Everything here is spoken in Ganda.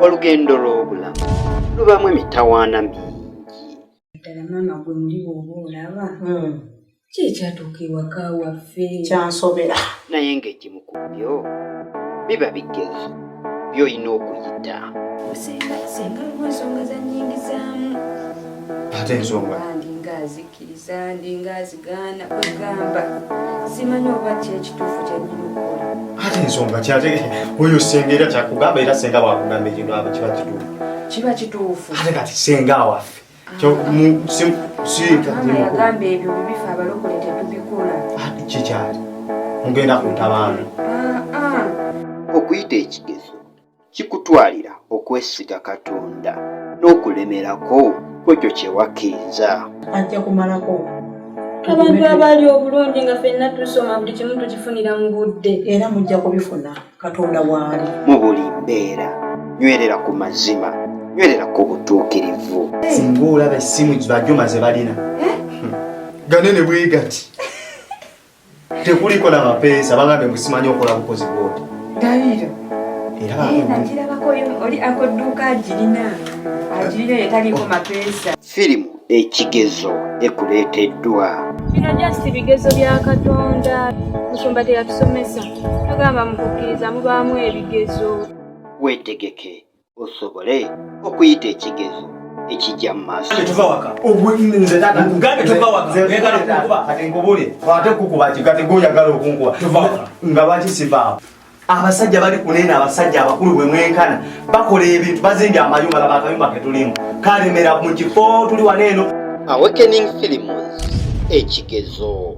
Olugendo lw'obulamu lubaamu emitawaana mingi. Ddala maama gwe muli bw'oba olaba ki ekyatuuka ewaka waffe? Kyansobera. Naye ng'ekimu ku byo biba bigezo by'olina okuyita. Senga senga lumu ensonga zannyingizaamu. Ate ensonga? Ndinga azikkiriza, ndinga azigaana, kwegamba simanyi oba ki ekituufu kye nnina okukola. Ate ensonga ki? Ate oyo senga era kyakugamba, era senga bwakugamba ekintu aba kiba kituufu. Kiba kituufu. Ate kati senga waffe Maama yagamba ebyo bibife abalokole tetubikola. Kikyali mugenda ku ntabaano. Ah, ah. Okuyita ekigezo kikutwalira okwesiga Katonda n'okulemerako kwekyo kye wakkiriza. Ajja kumalako. Abantu abaali obulungi nga ffenna tusoma buli kimu tukifunira mu budde. Era mujja kubifuna, Katonda waali. Mu buli mbeera nywerera ku mazima, nywerera ku butuukirivu. Singa olaba essimu bajuma ze balina ganene bwe gati, tekuliko na mapeesa, bagambe mbu simanyi okola bukozi bwoti. Ndabira. Era Nakirabako oli akodduuka agirina agirina etaliiko mapeesa. Firimu Ekigezo ekuleeteddwa. Bino just bigezo bya Katonda. Musumba teyatusomesa, tugamba mu kukkiriza mubaamu ebigezo. Weetegeke osobole okuyita ekigezo ekijja mu maaso. Tuva waka. Nze taata Nkugambe tuva waka. Oyagala kunkuba. Kati nkubule ate kukuba ki? Kati gwoyagala okunkuba Tuva waka. Nga lwaki sivaawo? Abasajja bali kuneena, abasajja abakulu bwe mwenkana bakola ebintu, bazimbye amayumba. Laba akayumba ketulimu kalemera mu kifo tuli wano eno. Awakening Films, Ekigezo.